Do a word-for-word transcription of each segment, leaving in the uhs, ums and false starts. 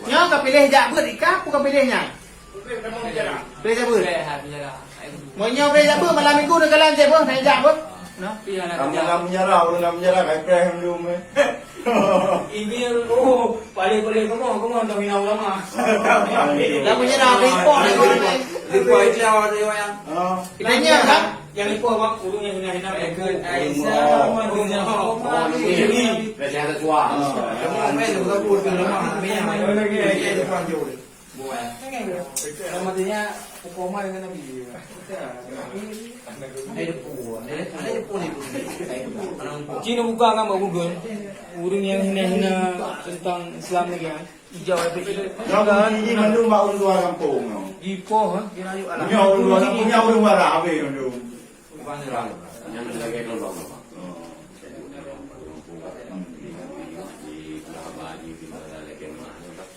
Nyoe ka piléh jak beuet, ika pun ka piléh nyan. Piléh jak beuet. Meunyoe piléh jak beuet, malam minggu neukalon cit beuh, na jak beuh. Nah. Kamu dalam penjara, orang dalam penjara, kayak preh dulu, eh. Ini, oh, paling-paling kamu, kamu hantar hina ulama. Dalam penjara, ada ipok lagi. Ipok itu ada yang. Ah. Kita nyam, kan? Yang ipok, Bang, ureueng nyang hina-hina. Aisyah, Umar, Umar. Jadi, Raja ada tua. Ah. Kamu main, kamu bukan ulama. Main lagi, lagi, lagi, lagi. Bukan. Kan gitu. Kalau maksudnya, hukuman dengan Nabi. Ada depu, ada depu ni. Cina bukan kan, Mak Bugun? Ureueng nyang hina-hina tentang Islam ni kan? Ijau, eh, Jangan ini mandum bak ureueng luar kampung. Di poh, ha? Di rayu alam. Punya ureueng luar kampung, punya ureueng barat habis mandum. Bukan serang. Yang lagi kelompok apa? Oh.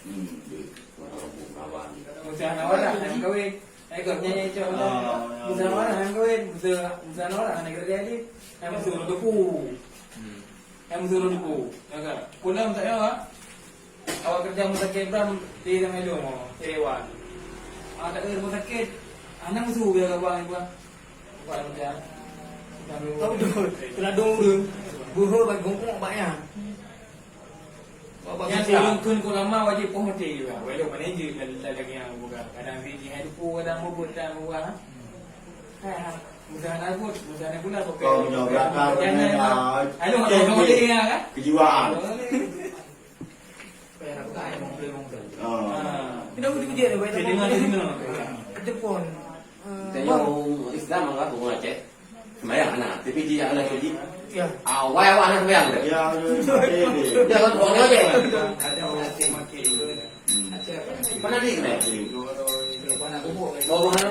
Hmm. Musyawarah, han kawin. Eh, kau nyanyi, cok, Ah. musyawarah, han kawin. Musa-, musyawarah, han kawin. Hai musuh depu. Hmm. Hai musuh depu. Ya kan? Pulang tak ya, Pak? Awak kerja rumah sakit Bram di Tanjung Ilung, oh, Cerewan. Ah, tak ada rumah sakit. Anak musuh biar kawan, Bang. Bukan macam. Tahu tu, teladong ureueng. Buhur bak gongkong bak nyan. Nyang turun kheun keu ulama wajéb poh maté juga. Walau manajer dan lagèe nyang buka. Kadang biji hai duku, kadang mubut dan buka. Ha, ha. Mudah nak buat, mudah nak gula, pakai. Kau punya belakang, Jangan, punya dah. Anu, Cek tak boleh ni. Ya, kan? Kejiwaan. Tak boleh. Supaya nak buka, yang mengkeliling-mengkeliling. Ah. Ha. Kita boleh kerja ni, baik Kita tak dengar, boleh. Kita dengar. Kita pun. Tanya orang Islam, orang tu Aceh. Sembahyang anak, tapi dia anak tu. Ya. Awai awak anak sembahyang tu. Ya, ya, ya. Dia kan orang aja. Mana dia kena? Bawa anak